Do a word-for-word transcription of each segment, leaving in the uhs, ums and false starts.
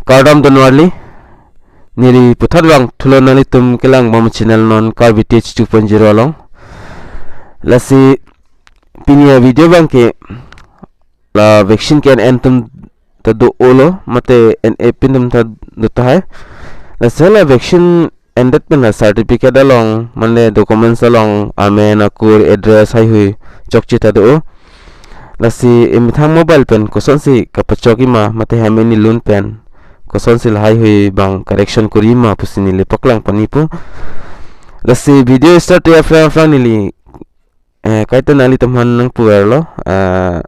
Kardom donwarli, neli puthot vang thulo nanglitum kelang bom channel non Karbi Tech two point zero along. Lasi pini avideo abang ke la vaccine ke en en atum ta do-olo, mate en-e pintum ta do tahai. Lasi la vaccine endet pen la certificate along, mane documents along, amen, akur, address, haihui chokche ta do-o. Lasi emethang mobile pen kosonsi kapachokji ma, mate hem inglun pen kosonsi la haihui abang correction korji ma pusi neli paklang pon-ikpo. Lasi video start-ji aphrang aphrang neli, eh, kaita nanglitum aphan nangpuverlo, eh,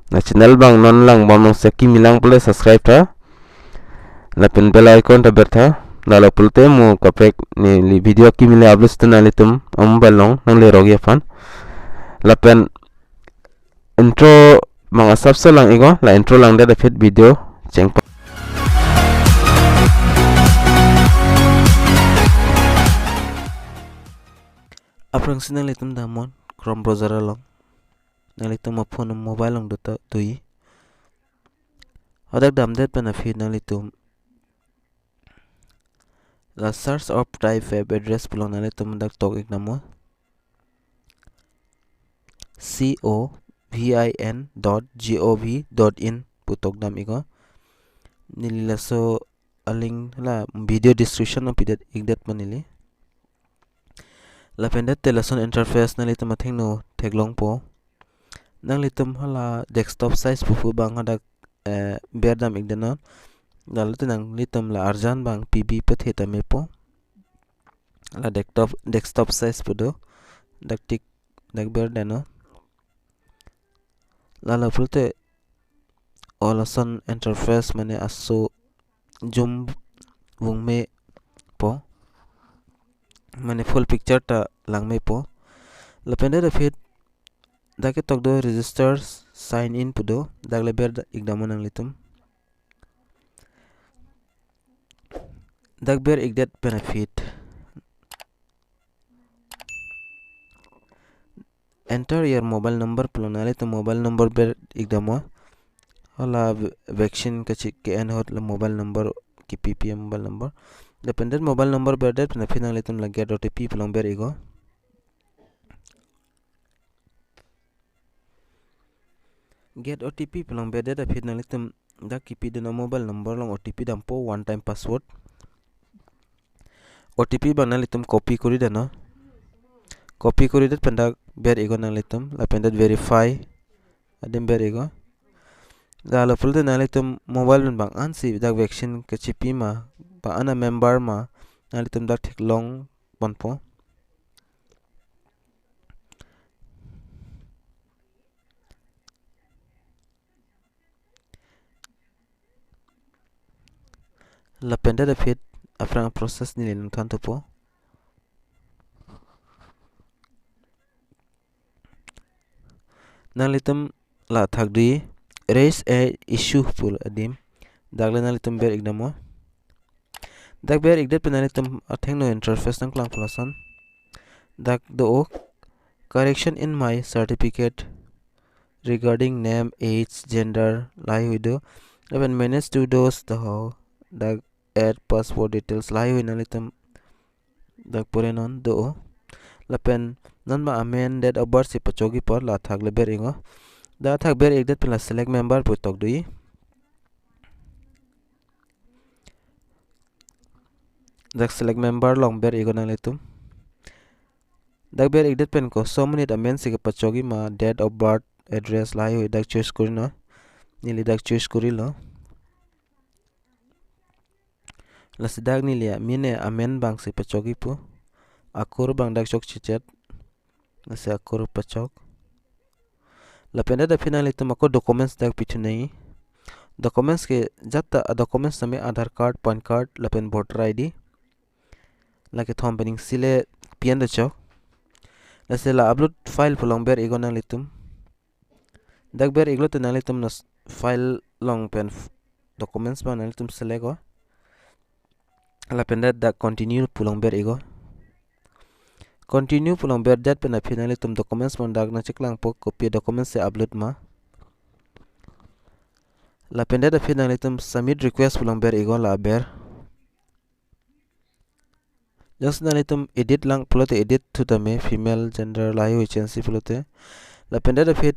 la channel abang non lang bom along si kimi lang pule subscribe tha. Lapen bell icon ta ber tha. Lalo pulote mo kaprek neli video kimi le upload seta nanglitum amobile along nanglerokji aphan. Lapen intro abang asapso lang-iknon, la intro langdet aphi video chengpo. Aphrangsi nanglitum damnon Chrome browser along. Nanglitum aphone mobile along do ta doji. Hadak damdet pen aphi nanglitum la search of type web address pu along nanglitum dak tok-ik damnon. C O V I N dot G O V dot in pu tok dam-iknon. Neli laso a-link la video description along pidet-ikdet ma neli. Lapen det te lason interface nanglitum athengno theklongpo. Nanglitum hala desktop size pupu abang hadak, eh, ber dam-ikdetnon. Lalo te nanglitum la urgent abang pipi pathe ta mepo. La desktop, desktop size pu do. Dak tik, dak berdetnon. Lalo pulote o lason interface mane aso zoom vung mepo. Mane full picture ta lang mepo. Lapen det aphi dak ketok do register sign in pu do, dak le ber-ik damnon nanglitum. Dak ber-ikdet pen aphi enter your mobile number pu along nanglitum mobile number ber-ik damnon. Hala v-, vaccine kachi ke-en ahut la mobile number kipipi mobile number. Lapen det mobile number berdet pen aphi nanglitum la get O T P pu along ber-iknon. Get O T P pu along berdet aphi nanglitum dak kipidun amobile number along O T P dampo, one time password. O T P abang nanglitum copy koridetnon. Copy koridet pen dak ber-iknon nanglitum, lapen det verify adim ber-iknon. Lalo pulote nanglitum mobile pen bang-ansi dak vaccine kachipi ma, bang-an amember ma, nanglitum dak theklong ponpo. Lapen det aphi aphrang process neli nangthan thupo. Nanglitum la thakdui raise a issue pu adim. Dak le nanglitum ber-ik damnon. Dak ber-ikdet pen nanglitum athengno interface nangklangpo lason. Dak do-o correction in my certificate regarding name, age, gender, lahaihui do. Lapen manage to those the how. Dak add passport details lahaihui nanglitum dak purenon do-o. Lapen non ma amen date of birth si pachokji apot la athak le ber-iknon. Dak athak ber-ikdet pen la select member pu tok doji. Dak select member along ber-iknon nanglitum. Dak ber-ikdet pen koson amonit amen si kepachokji ma, date of birth, address lahaihui dak choice korinon. Neli dak choice korilo. Lasi dak neli amen, amen abang si pachokji pu. Akur abang dak chokchechet. Lasi akur pachok. Lapen det aphi nanglitum ako documents dak pithu nangji. Documents ke jat ta a-documents tame Aadhaar card, PAN card, lapen voter I D. Lake thom pen ning sile P N do chok. Lasi la upload file pu along ber-iknon nanglitum. Dak ber-iklo te nanglitum la file along pen f-, documents abang nanglitum select-o. Lapen det dak continue pu along ber-iknon. Continue pu along berdet pen aphi nanglitum documents abang dak nangcheklangpo kopi documents si upload ma. Lapen det aphi nanglitum submit request pu along ber iknon, la aber. Jongsi nanglitum edit lang pulote edit thu tame, female gender lahai-hui change si pulote. Lapen det aphi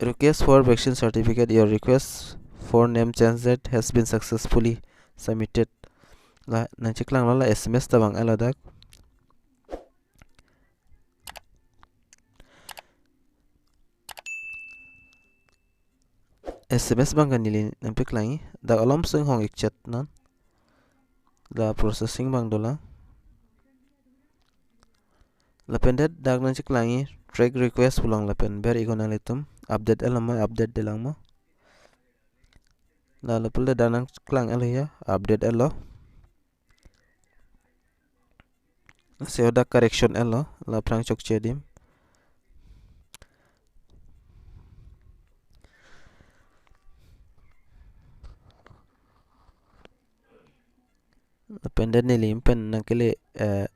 request for vaccine certificate, your request for name change that has been successfully submitted. La nangcheklang lo, la S M S ta vang-et lo dak. S M S abang ke neli nangpaklang-i, dak alom sing hong-ik chet non. La processing abang dolang. Lapen det dak nangcheklang-i track request pu along, lapen ber iknon nanglitum update-et lo ma, update-det lang ma. La lapu le dak nangcheklang-et lo ya, update-et lo. Lasi hadak correction-et lo, la aphrang chokche adim. Lapen det neli pen nangkele, eh,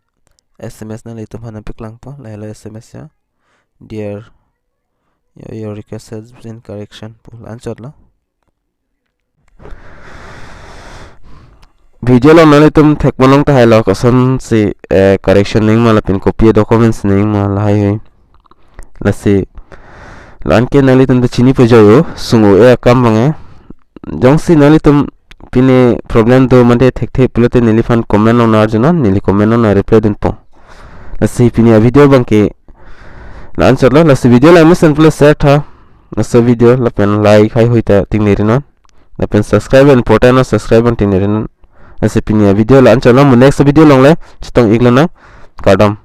S M S nanglitum aphan nangpaklangpo, lahelo S M S ya. Dear, your, your request has been correction pu, la anchot lo. Video along nanglitum thekpon long tahai lo, kosonsi, eh, correction nangji ma lapen kopi documents nangji ma lahai-hui. Lasi, la-an ke nanglitum ta chini pajoi-o, sung-o-e akam abang ke. Jongsi nanglitum pine problem do mate thekthe pulote neliphan comment along nang-arjunon, neli comment along nang-reply dunpo. Lasi pini avideo abang ke la anchot lo, lasi video langmesen pule share tha. Laso video lapen like hai-hui ta tingnerinon. Lapen subscribe important lo, subscribe an tingnerinon. Lasi pini avideo la anchot lo, mo next video along le chetong-ik lonang. Kardom.